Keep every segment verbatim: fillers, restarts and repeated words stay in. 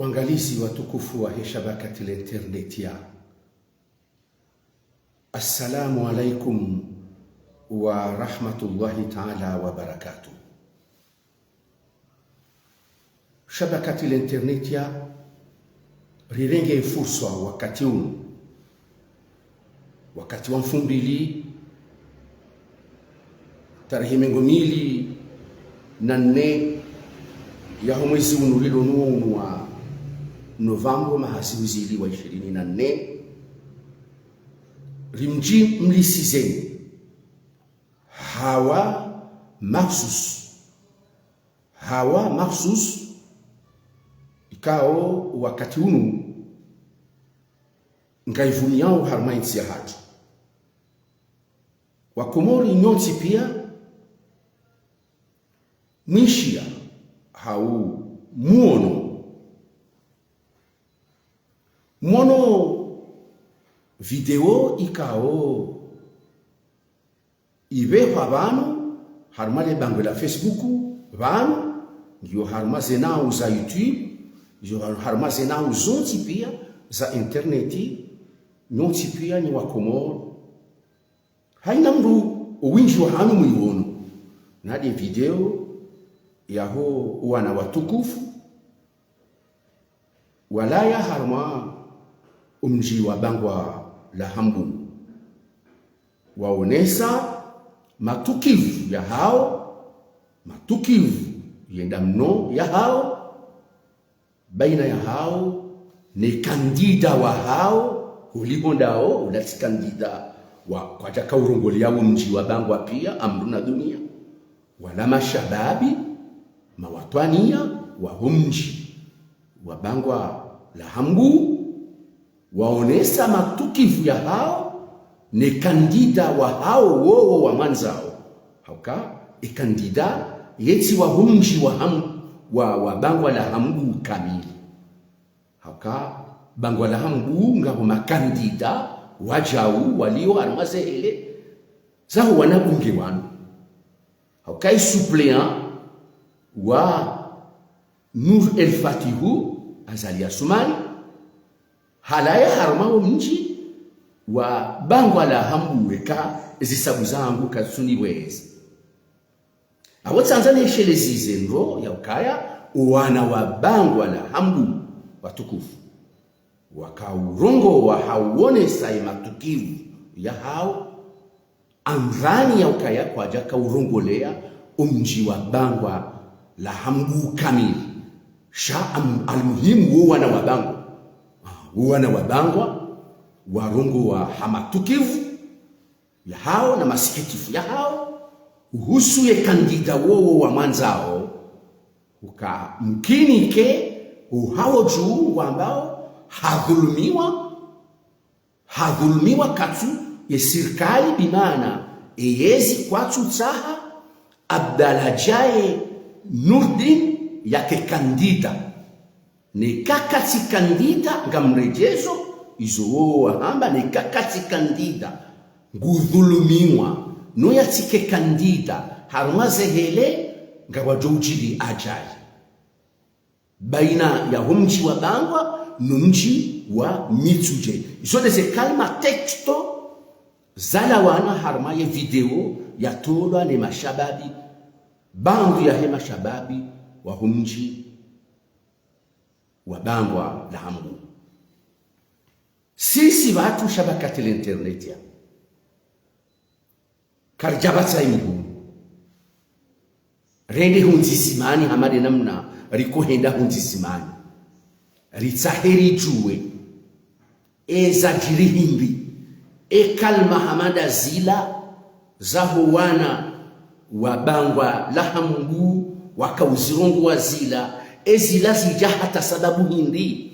Wangalizi watukufu wahe shabakati la internet ya, assalamu alaikum wa rahmatullahi taala wa barakatuh. Shabakati la internet ya, rirenge fursa wakati unu, wakati wa mfumbili, tarehi mengo mili na nne yaho mwezi unu rilo nuwo unu wa novembre, maha zihwi zili wa ishirini na nne, rimdji mlisizeni hawa makhsus, hawa makhsus ikao wakati unu ngaivumiyao harumwa intsi yahatru. Wakomori nyontsi pia, mwishiya hau muono, muono video ikao ivehwa pvanu harumwa le bangwe la Facebook, pvanu ngiyo harumwa ze nau za YouTube, ngiyo harumwa ze nau zontsi pia za internet, nyontsi pia nyi Wakomori. Haina mndru owindji wahanyu mwiwono, nde video yaho wana watukufu walaya harumwa omdji wa bangwa la Hambu, waonesa matukivu yahao, matukivu yenda mno yahao, baina yahao ne kandida wahao, holiho ndawo ola tsi kandida wa kwadjaka urongoleya womdji wa bangwa pia, Amru na Dunia, wala mashababi, mawatwaniya waho mdji wa bangwa la Hambu, waonesa matukivu yahao ne kandida wahao wowo wamwandzao. Hauka e kandida yetsi waho mdji wa Ham-, wa, wa bangwa la Hambu kamili. Hauka bangwa la Hambu ngapvo makandida wadjau walio harumwa ze hele zaho wanabunge wanu. Hauka e suppléant wa Nour El Fatihu, Azali Assoumani, halaya harumwa wo mdji wa bangwa la Hambu, weka ezisabu zangu kazitsuni bwezi. Apvo tsandza nesheleze ze ndro ya ukaya owana wa bangwa la Hambu watukufu wakaurongowa hauonesa ye matukivu yahao, andzani ya ukaya kwadjaka urongoleya omdji wa bangwa la Hambu kamili. Sha am-, almuhimu wo wana wa bangwa, ah, wo wana wa bangwa warongowa ha matukivu yahao na masikitifu yahao uhusu ye kandida wowo wamwandzao, uka mkini ke ohao dju wambao hadhulumiwa, hadhulumiwa katsu ye sirikali, bimaana eyezi kwatsu tsaha Abdallah Djae Nourdine yake kandida. Neka katsi kandida, ngamredjezo izo wowo wahamba, neka katsi kandida, ngudhulumiwa, no yatsike kandida harumwa ze hele, ngapvwadjo udjiri ajali baina yaho mdji wa bangwa no mdji wa Mitsudje. Izo nde ze kalima texto zalawana harumwa ye video yatolwa ne mashababi, baandhu yahe mashababi waho mdji wa bangwa la Hambu. Sisi pvatsu shabakati la internet ya, karidjapvatsa ye mihuu rende hundzi zimani, hama nde namna rikohenda hundzi zimani, ritsahe ridjuwe eza djiri hindri, e kalima hama nda zila zaho wana wa bangwa la Hambu wakauzirongowa zila, ezila zidja hata sababu hindri.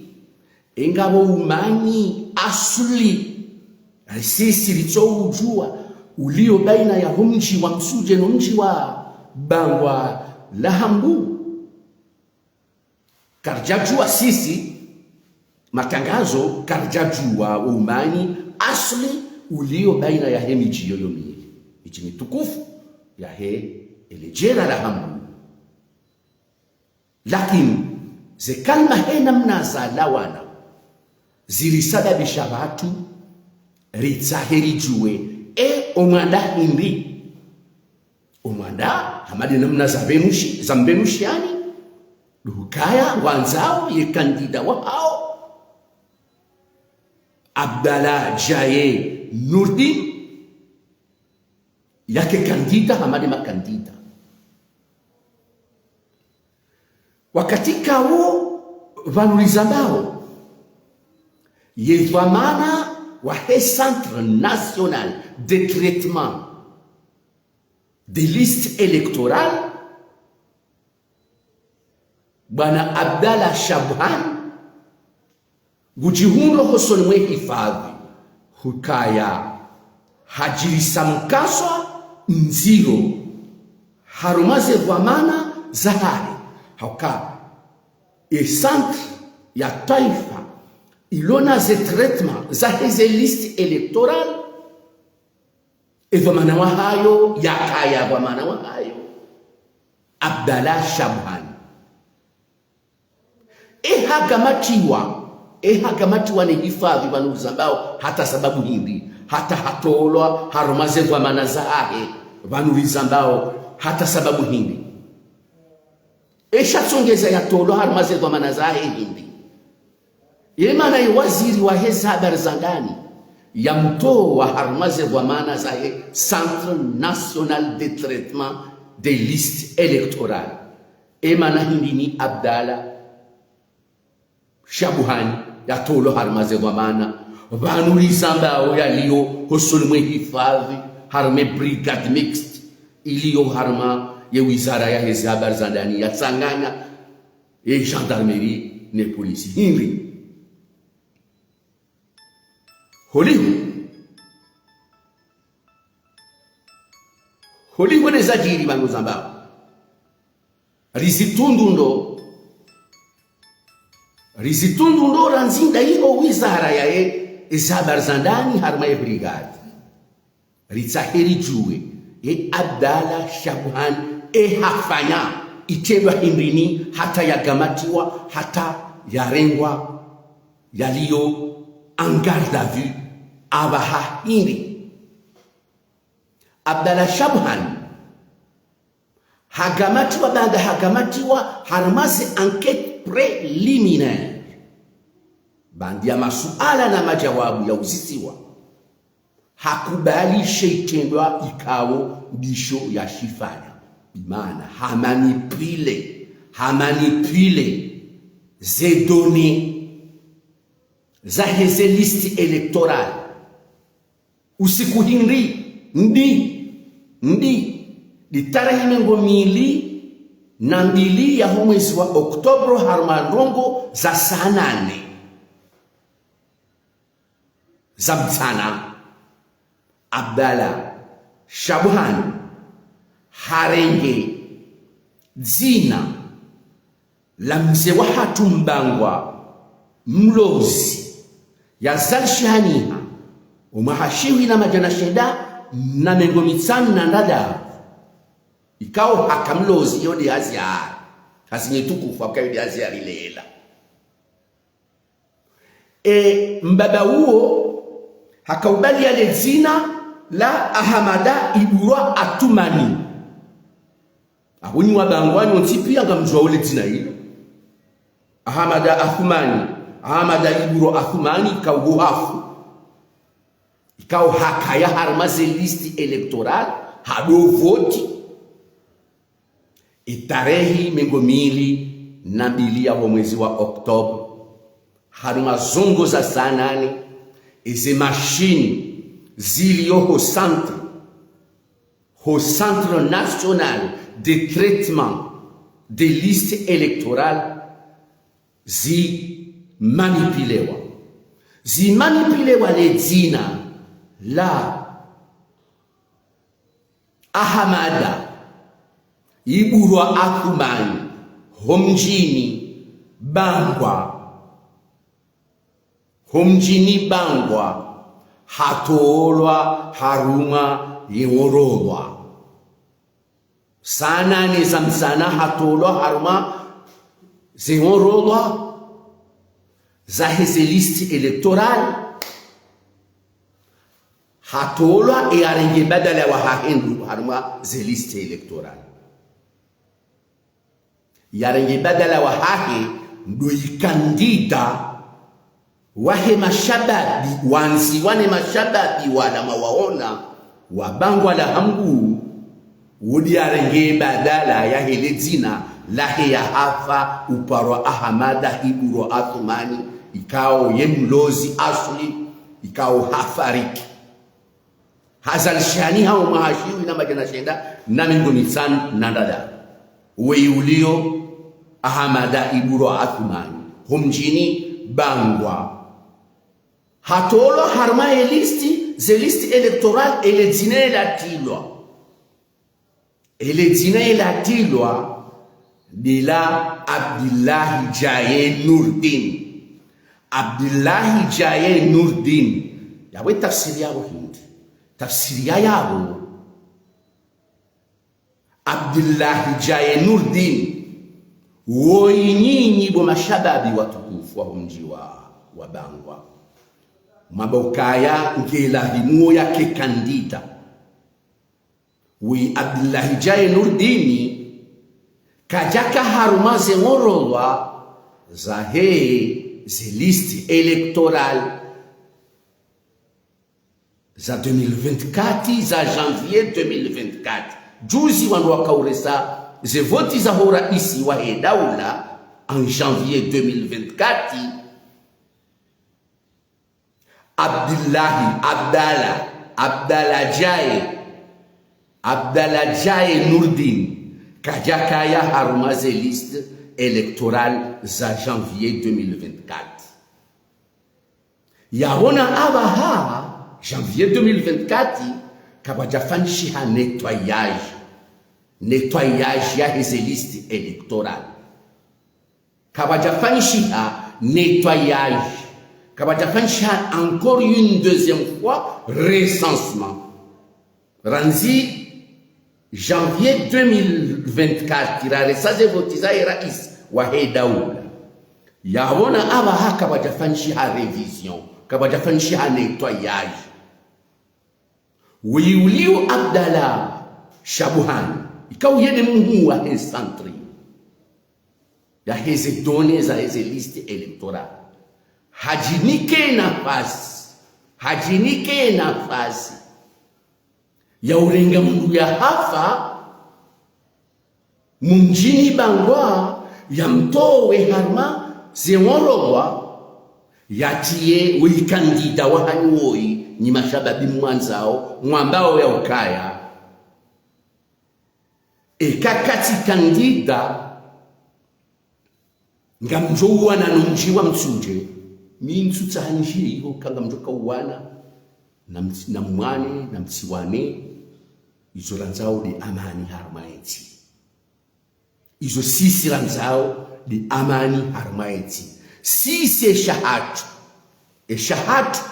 Engapvo umanyi asli, sisi ritso udjuwa, ulio baina yaho mdji wa Mitsudje no mdji wa bangwa la Hambu. Karidjadjuwa sisi, matangazo, karidjadjuwa umanyi asli ulio baina yahe midji yoyo mili, midji mitukufu yahe eledjera la Hambu. Lakini Ze kalima he namna zalawana, zirisababisha pvatsu ritsahe ridjuwe, e, omwanda hindri. Omwanda, hama de namna za pvenushi-, za mpvenushiani, ndo ukaya wandzao ye kandida wahao, Abdallah Djae Nourdine, yake kandida hama de makandida. Wakati kawo pvanu rizambao, ye dhwamana wahe Centre National de Traitement des Listes Électorales, bwana Abdallah Shabuhan, ngudjihundro hosoni mwe hifadhwi, hukaya hadjirisa mkaswa ndziro harumwa ze dhwamana zahahe, hauka e centre ya twaifa ilona ze traitement zahe ze liste électorale, e dhwamana wahayo, yakaya dhwamana wahayo, Abdallah Shabuhan. E hagamatiwa, e hagamatiwa ne hifadhwi pvanu rizambao, hata sababu hindri, hata hatolwa harumwa ze dhwamana zahahe, pvanu rizambao, hata sababu hindri. E sha tsongeza yatolwa harumwa ze dhwamana zahe hindri. Ye mana ye waziri wahe ze habari za ndani, yamtowa harumwa ze dhwamana zahe Centre National de Traitement des Listes Électorales. E mana hindri ni Abdallah Shabuhani yatolwa harumwa ze dhwamana, pvanu rizambao yaliyo hosoni mwe hifadhwi, harumwa e brigade mixte iliyo harumwa ye wizara yahe ze habari za ndani, yatsanganya e gendarmerie ne polisi. Hindri? Holiho, holiho ne zadjiri pvanu zambao. Rizitundu ndo, rizitundu ndo randzi nda iho wizara yahe ze habari za ndani harumwa ye brigade. Ritsahe ridjuwe, e Abdallah Shabuhan, e hafanya itrendwa hindri ni hata yagamatiwa, hata yarengwa, yaliyo en garde à vue, apvaha hindri. Abdallah Shabuhan hagamatiwa, baanda hagamatiwa, harumwa ze enquête préliminaire, baanda ya masuala na majawabu yauzisiwa, hakubali she itrendwa ikao ndisho yashifanya. Bimaana, hamanipule, hamanipule ze données zahe ze liste électorale. Usiku hindri? Ndi, ndi, ndi tarehi mengo mili na mbili yaho mwezi wa oktobro, harumwa ndrongoo za saa nane za mtsana, Abdallah Shabuhani harenge dzina la mze wahatru Mbangwa Mlozi, yazalishihaniha omwaha shihwi na madjana shenda na mengo mitsanu na ndraru, ikao haka Mlozi yo de hazi yahe, hazi nye tukufu, haka yo de hazi yarilela. E, mbaba uwo hakaubali yale dzina la Ahamada Iburwa Athumani. Apvo nyi wa Bangwa nyontsi pia ngamdjuwao le dzina lilo. Ahamada Athumani, Ahamada Iburwa Athumani, ikao uwo hafu, ikao hakaya harumwa ze liste électorale, hado voti. Itarehi mengo mili na mbili yaho mwezi wa oktobro, harumwa ndrongoo za saa nane, eze mashini ziliyo ho centre, ho Centre National de Traitement des Listes Électorales, zimanipulewa. Zimanipulewa le dzina la Ahamada Iburwa Athumani, ho mdjini Bangwa, ho mdjini Bangwa, hatolwa harumwa ye worolwa. Saa nane za mtsana hatolwa harumwa ze orodha zahe ze liste électorale, hatolwa e yarenge badala wahahe ndu harumwa ze liste électorale. Yarenge badala wahahe ndo ikandida wahe mashababi, wandziwa ne mashababi wala mwawaona, wa Bangwa la Hambu, wudi yarenge badala yahe le dzina lahe yahafa, uparwa Ahamada Iburo Athumani, ikao ye mlozi asli, ikao hafariki. Hazalishihani ha omwaha shiwi na madjana shenda na mengo mitsanu na ndraru. Weyi uliyo Ahamada Iburo Athumani, ho mdjini Bangwa. Hatolwa harumwa e liste, ze liste électorale, ele dzina elatilwa. Ele dzina elatilwa ndila Abdillahi Djaye Nourdine. Abdillahi Djaye Nourdine. Yapvo e tafsiri yapvo hindri? Tafsiri ya yapvo, Abdillahi Djaye Nourdine, woyi nyinyi bo mashababi watukufu waho mdji wa, wa Bangwa, mwamba ukaya nge lazimu wo yake kandida. Woyi Abdillahi Djaye Nourdine, kadjaka harumwa ze orodha zahe ze liste électorale za deux mille vingt-quatre, za janvier deux mille vingt-quatre. Juzi wandru wakauresa ze voti zaho raisi wahe daula en janvier deux mille vingt-quatre. Abdillahi, Abdallah, Abdallah Djaye, Abdallah Djaye Nourdine, kadjakaya harumwa ze liste électorale za janvier deux mille vingt-quatre. Yapvo na apvaha, janvier deux mille vingt-quatre, kapvadjafanyishiha nettoyage. Nettoyage yahe ze liste électorale. Kapvadjafanyishiha nettoyage. Kapvadjafanyishiha encore une deuxième fois recensement. Randzi janvier deux mille vingt-quatre, raresa ze voti zahe raisi wahe daula. Yapvo na apvaha kapvadjafanyishiha révision, kapvadjafanyishiha nettoyage. Woyi uliyo Abdallah Shabuhani, ikao yende muhuu wahe centre yahe ze données zahe ze liste électorale. Hadjinike nafasi, hadjinike nafasi ya urenga mndru yahafa mdjini Bangwa, yamtowe harumwa ze orodha, yatiye woyi kandida wahanyu woyi, nyi mashababi mwandzao, mwambao ya ukaya eka katsi kandida, ngamdjo uwana no mdji wa Mitsudje. Mi ntsutsaha ndjiye iho, ka ngamdjo kauwana, na mtsi-, na mwane, na mtsiwane. Izo randzao nde amani harumwa entsi. Izo sisi randzao nde amani harumwa entsi. Sisi esha hatru, esha hatru,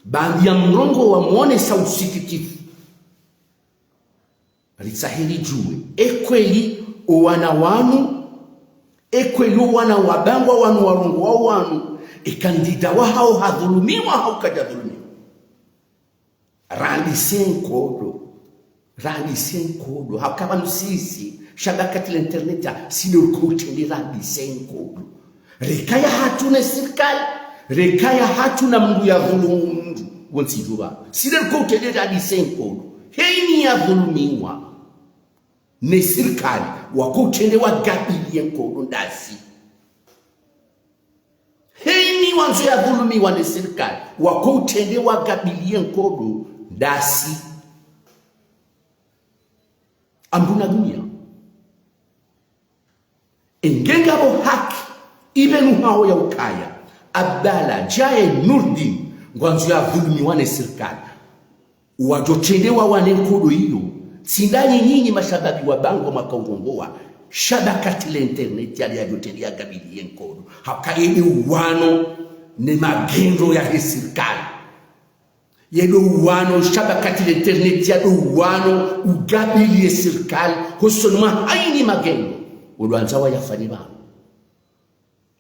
baanda ya mrongoo wa mwonesa usikitifu, ritsahe ridjuwe, ekweli owana wanu, ekweli owana wa Bangwa wanu warongowa wanu, ekandida wahao hadhulumiwa hau kadjadhulumiwa? Randise nkodo, randise nkodo, hauka pvanu sisi, shabakati la internet ya, si nde riko utrende randise nkodo. Reka ya hatru ne sirikali, reka ya hatru na mndru yadhulumu mndru, wontsi djuwa. Si nde riko utrende randise nkodo. Heni yadhulumiwa ne sirikali, wako utrende wagabiliye nkodo ndasi. Heni wandzo yadhulumiwa ne sirikali, wako utrende wagabiliye nkodo ndasi. Ambu na dunia. Enge ngapvo haki, ipvenu hao ya ukaya Abdallah Djae Nourdine, ngwandzo yadhulumiwa ne sirikali. Wadjo trende wawane nkodo iyo, tsi ndanyi nyinyi mashababi wa Bangwa mwaka urongowa, shabakati la internet yale yadjo trende yagabiliye nkodo. Hauka yende uwano ne magendo yahe sirikali. Yende uwano, shabakati la internet yende uwano, ugabiliye sirikali, hosoni mwa hayina magendo. Wolo wandza wayafanye pvanu.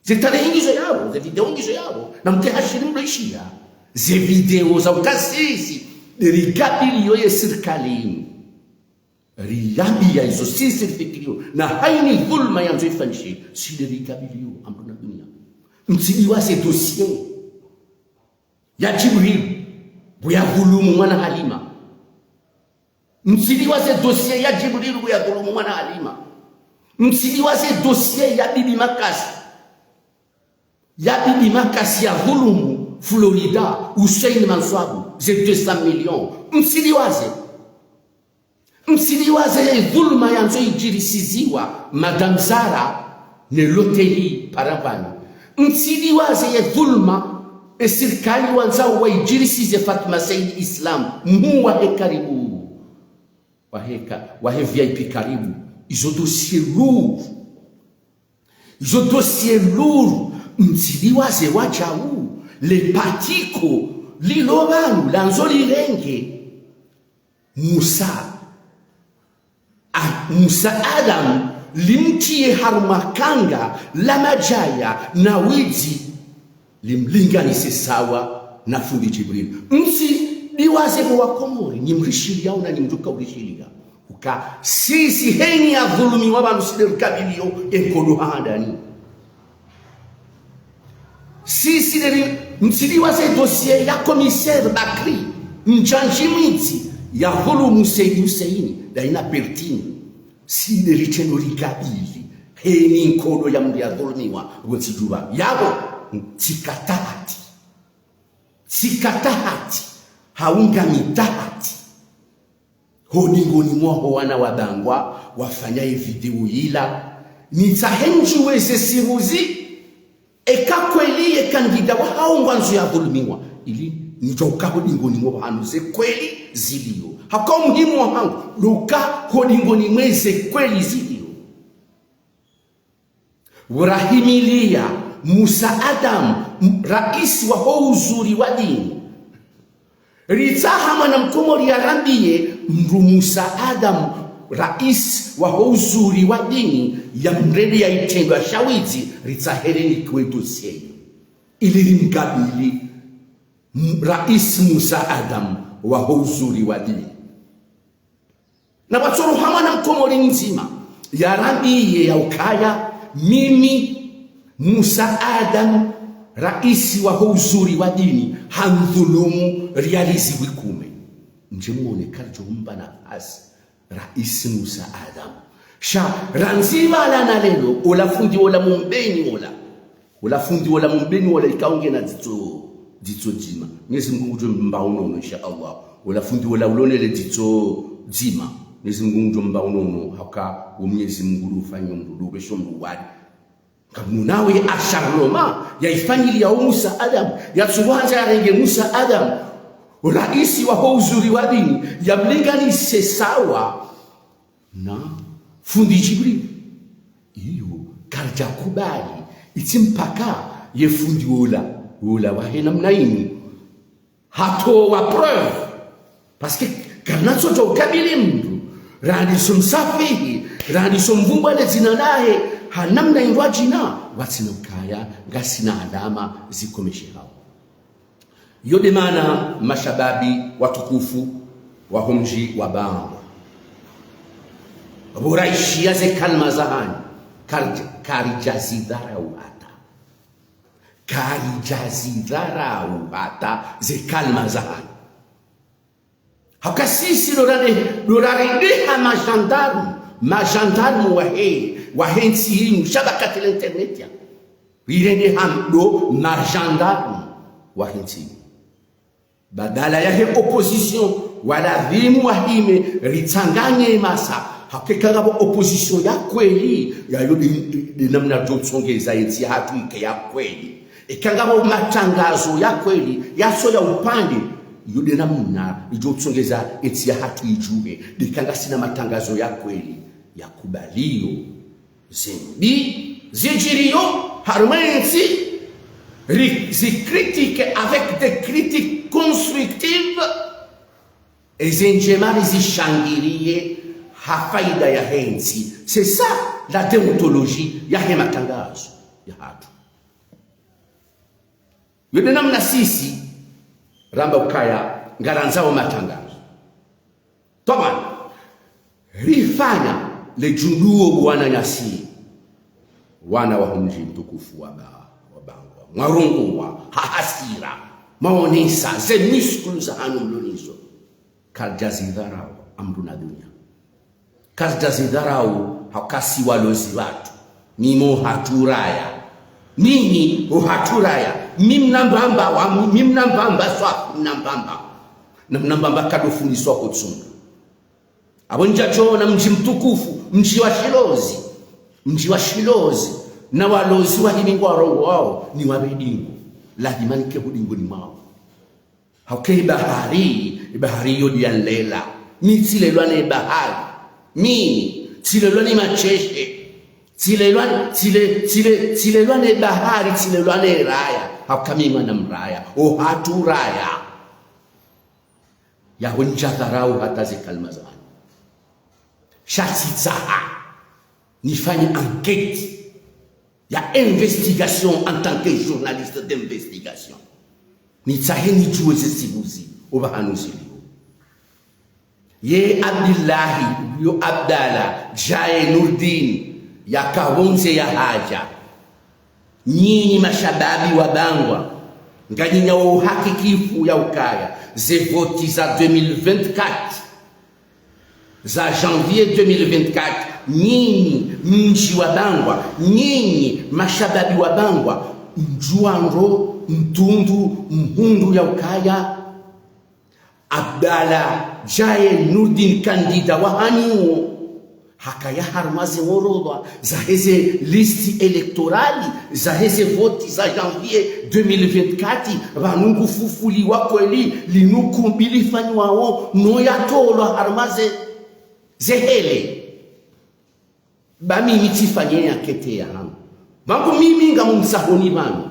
Ze tarehi ngizo yapvo, ze video ngizo yapvo, na mke hashiri mlo ishiya. Ze video za ukasisi, nde rigabiliyo ye sirikali inu. Riyambiya izo sisi rifikiriyo, na hayina dhulma yandzo ifanyishe, si nde rigabiliyo, ambu na dunia. Mtsidiwaze dossier ya Djibril, bu ya dhulumu mwana Halima. Mtsidiwaze dossier ya Djibril bu ya dhulumu mwana Halima. Mtsidiwaze dossier ya Bibi Makasi. Ya Bibi Makasi ya dhulumu Florida, Hussein Manswabu, ze deux cents millions. Mtsidiwaze. Mtsidiwaze ye dhulma yandzo idjirisiziwa Madame Zara ne loteli Parapani. Mtsidiwaze ye dhulma e sirikali wandzao waidjirisize Fatuma Said Islam, mhuu wahe karibu. Wahe ka-, wahe V I P karibu. Izo dossier lourd. Izo dossier lourd. Mtsidiwaze wadjau. Le patiko lilo pvanu landzo lirenge Musa, a, Musa Adam, limtriye harumwa kanga la madjaya na widzi, limlinganise sawa na fundi Djibril. Mtsidiwaze bo Wakomori, nyi mrishiliyao na nyi mdjoka urishiliya. Uka sisi heni ya dhulumiwa pvanu si nde rikabiliyo e nkodo handani. Sisi nde ri-, mtsidiwaze dossier ya commissaire Bakri, mdjandji mwidzi, ya dhulumu Said Hussein, ndayina Bertini. Si nde ritrendo rikabili, heni nkodo ya mndru ya dhulumiwa, pvo tsidjuwa. Yapvo, tsikata hati. Tsikata hati, haunga mita hati. Ho dingoni mwaho wana wabangwa, wafanya ye video yila. Nitsahe ndjuwe ze siri zi, eka kweli ye kandida wahao ngwandzo ya dhulumiwa. Ili nidjo uka ho dingoni mwaho hanu ze kweli ziliyo. Haka umuhimu wahangu, ndo uka ho dingoni mwe ze kweli ziliyo. Urahimiliya Musa Adam, m-, raisi waho uzuri wa dini. Ritsaha mwana Mkomori yarambiye mndru Musa Adam, raisi waho uzuri wa dini, yamrende ya itrendwa sha widzi, ritsahe rinikiwe dossier. Ili rimkabili, m-, raisi Musa Adam waho uzuri wa dini. Na pvatsoroha mwana Mkomori mdzima, yarambiye ya ukaya, mimi, Musa Adam, raisi waho uzuri wa dini, handhulumu riali zihwi kume. Ndje mwone karidjo mba nafasi, raisi Musa Adam. Sha, randzi pvala na leo, ola fundi ola Mumbeni ola. Ola fundi ola Mumbeni ola ikao ngena dzitso, dzitso dzima. Mwenyezi Mungu ngudjo mba unono, insha Allah. Ola fundi ola ulonele dzitso dzima. Mwenyezi Mungu ngudjo mba unono, haka wo Mwenyezi Mungu ndo ufanya mndru, ndo upvesho mndru wali. Kamunawe acharnement, ya ifanyiliya o Musa Adam, ya tsungu handza yarenge Musa Adam. Raisi waho uzuri wa dini, yamlinganise sawa na fundi Djibril. Iyo, karidja kubali, itsi mpaka ye fundi ola, ola wahe namna inu, hatowa preuve. Parce que karina tso djo ukabili mndru, randzi so msafihi, randzi so mvumbwa ne dzina lahe, ha namna indru adjina, watsina ukaya, ngasina alama zikomeshehao. Yo nde mana mashababi watukufu waho mdji wa Bangwe, pvo raishiya ze kalima zahanyu, karidja-, karidja zidharau hata. Karidja zidharau hata ze kalima zahanyu. Haka sisi ndo rare-, ndo rarendeha magendarme, magendarme wahe, wahe ntsi inu, sha pvakati la internet ya. Rirendeha ndo magendarme wahe ntsi inu. Badala yahe opposition, walazimu wahime, ritsanganye masa, haka eka ngapvo opposition ya kweli, yayo nde, nde namna ridjo tsongeza entsi yahatru ike ya kweli. Eka ngapvo matangazo ya kweli, yatso ya upande, iyo nde namna ridjo tsongeza entsi yahatru idjuhe, nde eka ngasina matangazo ya kweli, yakubaliyo zembi zidjiriyo harumwa entsi, ri-, zi critiquer avec des critiques constructives, eze ndjema rizishangiriye ha faida yahe ntsi. C'est ça la déontologie yahe matangazo yahatru. Yo nde namna sisi ramba ukaya ngarandzao matangazo. Twabana, rifanya le djunduo bwana nyasi, wana wa homdji mtukufu wa Ba-, wa Bangwa, mwarongowa ha hasira, mwaonesa ze muscles za hanu mlo nazo. Karidja zidharau, amdru na dunia. Karidja zidharau, hauka si walozi watru. Mimi ohatru raya. Mimi ohatru raya. Mimi mna mbamba wa, mimi mna mbamba swa, mna mbamba. Na mna mbamba kadofundiswa kotsunga. Apvo ndjadjo na mdji mtukufu, mdji wa shilozi. Mdji wa shilozi. Na walozi wa himi ngwarongowao, ni wa bedingo. Lazima nike hudingoni mwawo. Hauka ye bahari, ye bahari yo ndiya nlela. Mi tsilelwa ne bahari. Mi, tsilelwa ne masheshe. Tsilelwa, tsile, tsile, tsilelwa ne bahari, tsilelwa ne raya. Hauka mi mwana mraya. Ohatru raya. Yaho ndjadharau hata ze kalima zahanyu. Sha tsitsaha nifanye enquête ya investigation en tant que journaliste d'investigation. Nitsahe nidjuwe ze sibuzi opvahanu zilio. Ye Abdillahi, yo Abdallah, djaye Nurdin, yaka pvondze yahadja. Nyinyi mashababi wa Bangwa, nganyina wo uhakikifu ya ukaya, ze voti za deux mille vingt-quatre, za janvier deux mille vingt-quatre, nyinyi, mdji wa Bangwa, nyinyi, mashababi wa Bangwa, mdjuwa ndro, mtrundru, mhundru ya ukaya, Abdallah, djaye Nurdin candidat wahanyu wo, hakaya harumwa ze orodha, zaheze liste électorale, zaheze voti za janvier deux mille vingt-quatre, pvanu ngufufuliwa kweli, linu kumbi lifanyiwawo, no yatolwa harumwa ze, ze hele. Ba mimi tsifanye enquête yahangu. Pvangu mimi ngamumtsahoni pvanu.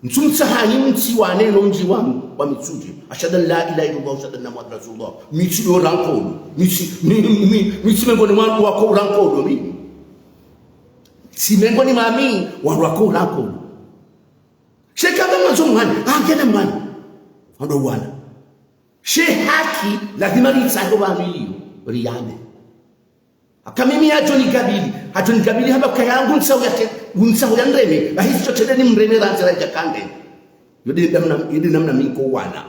Ntsumtsahani mtsi wa neno mdji wa, wa Mitsudje. Ashhadu an la ilaha illallah, ashhadu anna Muhammadan rasulullah. Mitsi do rankolo. Mitsi, mi, mi, mi, mitsi mengoni mwa wandru wako urankolo, mimi. Tsi mengoni mwa mi, wandru wako urankolo. Sheka ba mwandzo mwani, angene mwani. Ando wana. She haki, lazima ritsaho pvanu iyo, riyambe. Haka mimi hadjo nikabili, hadjo nikabili hamba kaya ngu ntsaho ya te-, ngu ntsaho ya nreme, bahi sho tele nimreme randzi radja kandreme. Yo nde namna, yo nde namna mi nko wana.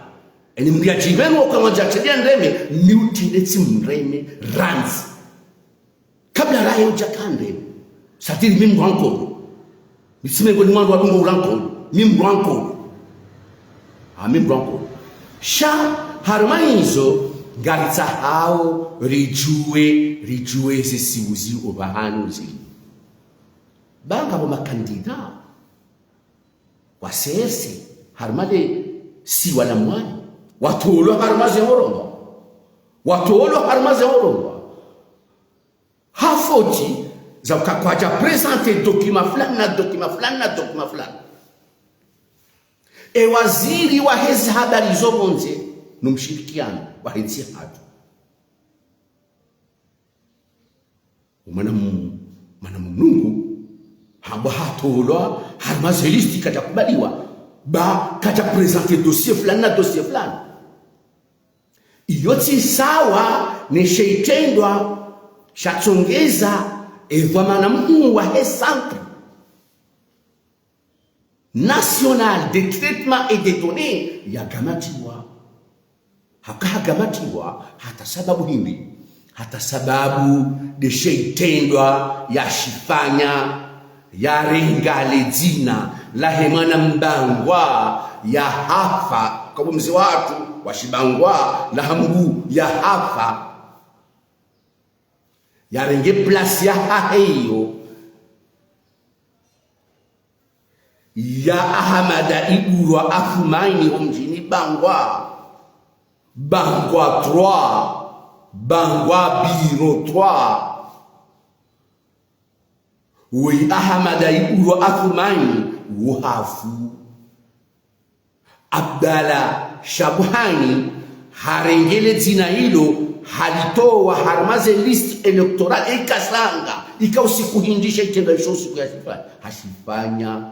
Eni mndru yadjipvenu oka mwandza tele ya nreme, ni utile tsi mreme randzi. Kabla raye udja kandreme, satiri mi mndru ankolo. Mi tsi mengoni mwa wandru wadungo urankolo, mi mndru ankolo. Ha, mi mndru ankolo. Sha, harumwa izo, ngaritsahao, ridjuwe, ridjuwe ze sibuzi opvahanu zili. Ba ngapvo makandida wa C R C, harumwa le siwa la Mwali, watolwa harumwa ze orodha. Watolwa harumwa ze orodha. Ha foti za uka kwadja présenter document fulani na document fulani na document fulani. E waziri waheze habari zo pvondze, no mshirikiano wahe ntsi hatru. Mwana mu-, mwana mnungu, hamba hatolwa, harumwa ze liste kadja kubaliwa, ba kadja présenter dossier fulani na dossier fulani. Iyo tsi sawa ne she itrendwa shatsongeza e dhwamana mhuu wahe Centre National de Traitement et de Données yagamatiwa. Haka hagamatiwa, hata sababu hindri? Hata sababu nde she itrendwa yashifanya, yarenga le dzina lahe mwana Mbangwa yahafa, kapvo mze watru wa Shibangwa, laha mgu yahafa. Yarenge place yahahe iyo ya Ahamada Ibulwa Afumaini ho mdjini Bangwa. Bangwa trois, Bangwa bureau trois. Woyi Ahamada Ibulwa Afumaini wo hafu. Abdallah Shabuhani harenge le dzina ilo, halitowa harumwa ze liste électorale, ikasanga, ika usiku hindri she itrendwa isho usiku yashifanya. Hashifanya.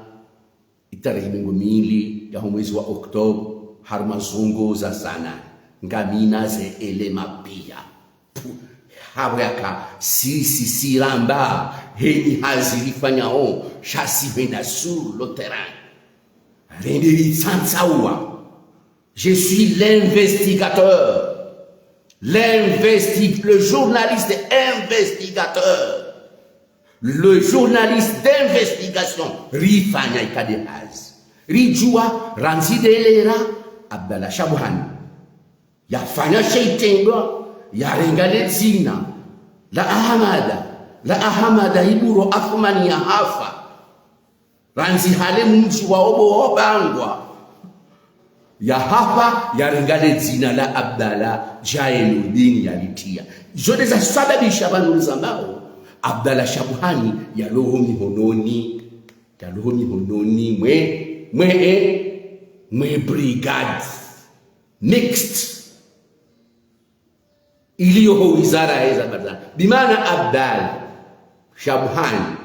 E Tarehi mengo mili yaho mwezi wa octobre, harumwa zungu za zana, ngamina ze éléments pia. Pu-, habwaka sisi siramba, heni hazi rifanyao, sha si hwenda sur le terrain. Rende ritsantsaua. Je suis l'investigateur. L'investi-, le journaliste investigateur. Le journaliste d'investigation. Rifanya ikao nde hazi. Ridjua, randzi de lera, Abdallah Shabuhani yafanya she itrendwa, yarenga le dzina la Ahamada, la Ahamada Iburo Athumani yahafa. Randzi hale mdji wa obo wa Bangwa. Yahafa, yarenga le dzina la Abdallah Djaenudini yalitria. Izo nde zasababisha pvanu nizambao, Abdallah Shabuhani yalawa mihononi, yalawa mihononi mwe, mwe, mwe brigade mixte iliyo ho wizara ya ze habari. Bimaana Abdallah Shabuhani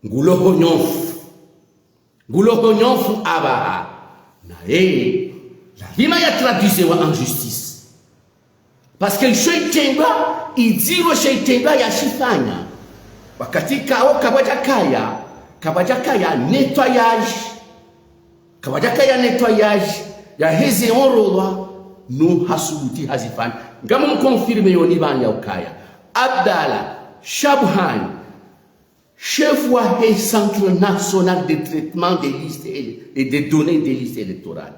ngulo ho nyonfu. Ngulo ho nyonfu apvaha. Naye lazima yatraduisewa en justice. Parce que she itrendwa, idziro she itrendwa yashifanya. Wakati kao kapvadjakaya, kapvadjakaya nettoyage. Kapvadjakaya nettoyage yaheze ondrolwa, no hasubuti hazifanya. Ngamumconfirmeo nyi pvanu ukaya Abdallah Shabuhani, chef wahe Centre National de Traitement des Listes et, et des Données des Listes Électorales.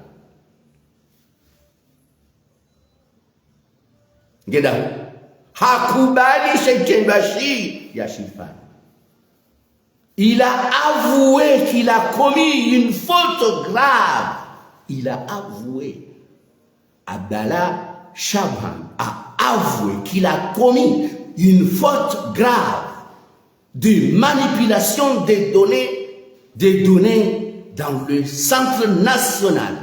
Ngedao. Hakubali she itrendwa shi yashifanya. Il a avoué qu'il a commis une faute grave. Il a avoué. Abdallah Shabuhani a avoué qu'il a commis une faute grave de manipulation des données, des données dans le Centre National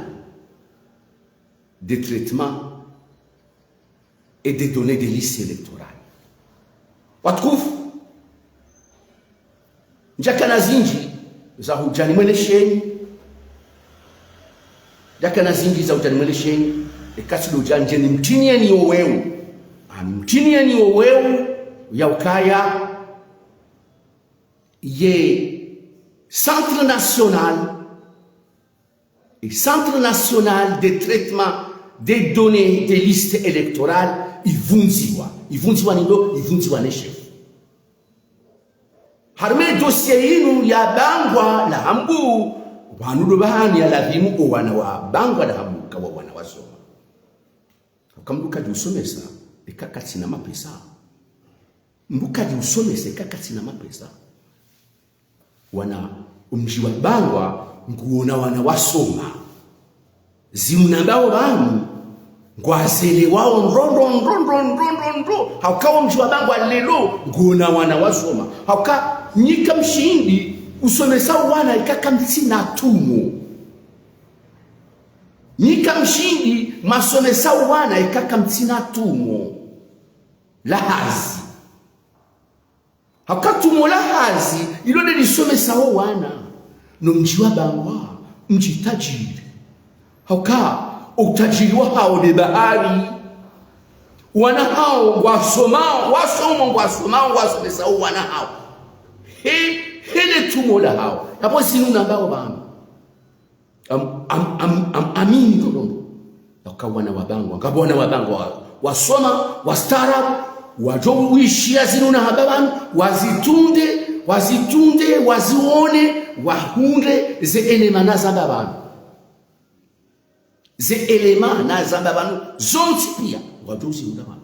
de Traitement et des Données des Listes Électorales. Watukufu, ndjakana zindji za hudja nimwelesheni. Ndjakana zindji za hudja nimwelesheni. Eka tsi ndo udja ndje nimtrinieni oweu. Ani mtrinieni oweu ya ukaya ye Centre National, e Centre National de Traitement des Données des Listes Électorales ivundziwa. Ivundziwa ni ndo, ivundziwa ne shefu. Harumwa e dossier yinu ya Bangwa la Hambu, pvanu ndo pvahanu ya lazimu owana wa Bangwa la Hambu kawa wana wasoma. Hauka mndru kadji usomesa, eka katsina mapesa. Mndru kadji usomesa, eka katsina mapesa. Wana, omdji wa Bangwa, nguona wana wasoma. Zimnambao pvanu, ngwazelewao ndro, ndro, ndro. Hauka omdji wa Bangwa leo, nguona wana wasoma. Hauka, nyi kamshindi, usomesa wana eka kamtsina tumo. Nyi kamshindi, mwasomesa wana eka kamtsina tumo la hazi. Hauka tumo la hazi, ilo nde lisomesao wana. No mdji wa Bangwa, mdji tajiri. Hauka, o utajiri wahao nde bahari. Wana hao, ngwasomao, wasomao, ngwasomao, ngwasomesao wana hao. He, hele tumo lahao. Yapvo zinu nambao pvanu. Am, am, am, am, amini ndo ndo. Yaka wana wa Bangwa, ngapvo wana wa Bangwa wa, wasoma, wastaarabu, wadjo wishiya zinu nahamba pvanu, wazitunde, wazitunde, wazione, wahundre, ze éléments nazamba pvanu. Ze éléments nazamba pvanu, zontsi pia, wadjo zihundra pvanu.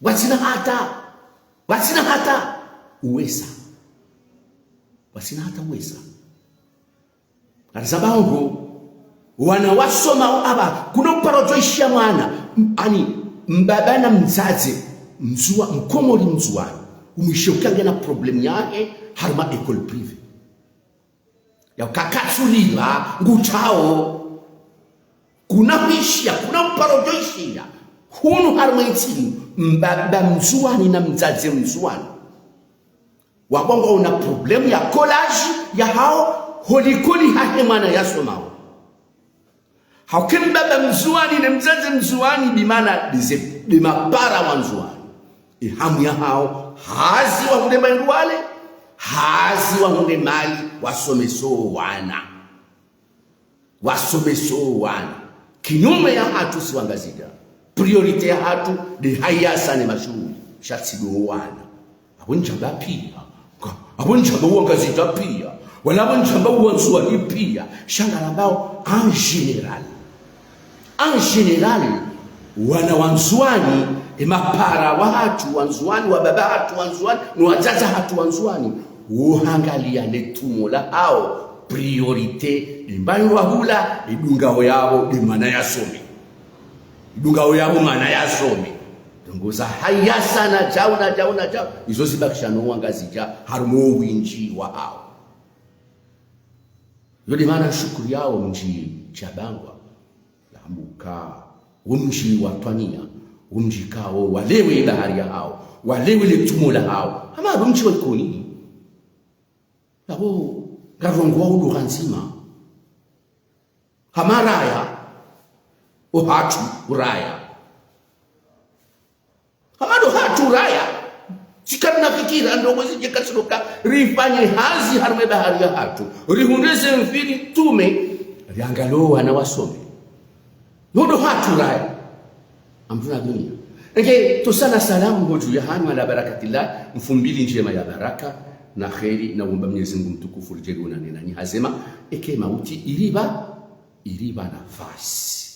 Watsina hata, watsina hata uwesa. Watsina hata uwesa. Ngarizambao ngo, wana wasomao apva, kuna uparo djo ishiya mwana, m-, ani, mbaba na mdzadze, mzua, mkomori mzuani, umwishe ukaya ngena problème yahe, harumwa école privée. Yauka katsulipva, ngutsao. Kuna hwishiya, kuna uparo djo ishiya. Hunu harumwa intsi inu, mbaba mzuani na mdzadze mzuani. Wabongo una problème ya collage ya hao, holikoli hahe mwana yasomao. Hauke mbaba mndzuani ne mdzadze mndzuani, bimana dize, dima para wa Ndzuani. Ihamu ya hao, hazi wahundre mali wale, hazi wahundre mali wasomeso wana. Wasomeso wana. Kinyume ya hatru si Wangazidja. Priorité ya hatru de hayasa ne mashuhuli. Sha tsi do wana. Apvo ndjamba pia. Apvo ndjamba Wangazidja pia. Wala apvo ndjamba Wandzuani pia. Sha ngarambao en général. En général, wana wa Ndzuani, e mapara wa hatru wa Ndzuani, wa baba hatru wa Ndzuani, no wadzadze hatru wa Ndzuani, wo hangalia le tumo la hao, priorité, limbanyi wa hula, idungao yapvo, de mwana yasome. Idungao yapvo mwana yasome. Ndrongoo za hayasa na djau, na djau, na djau. Izo zibakisha no Wangazidja, harumwa o windji wa hao. Yo de mana shukuru yao mdji Tsyabangwa. Lambuka, wo mdji wa Twania, wo mdji kao, walewe bahari ya hao, walewe le tumo la hao. Hama wo mdji wa Ikoni. Yapvo, ngarongoao lugha ndzima. Hama raya, o hatru, uraya. Hama ndo hatru raya. Tsi karina fikira, ndrongoo zidje katsiroka, rifanye hazi harumwa bahari ya hatru. Rihundre ze mfi ritrume, riangalie wana wasome. Yo ndo hatru raya. Amdru na dunia. Enge, ntsosa na salamu hodju ya hanyu ala barakatillah, mfumbili ndjema ya baraka, na kheri, na umba Mwenyezi Mungu mtukufu, ridjaliane nanyi hazema, eke mauti, iripva, iripva nafasi.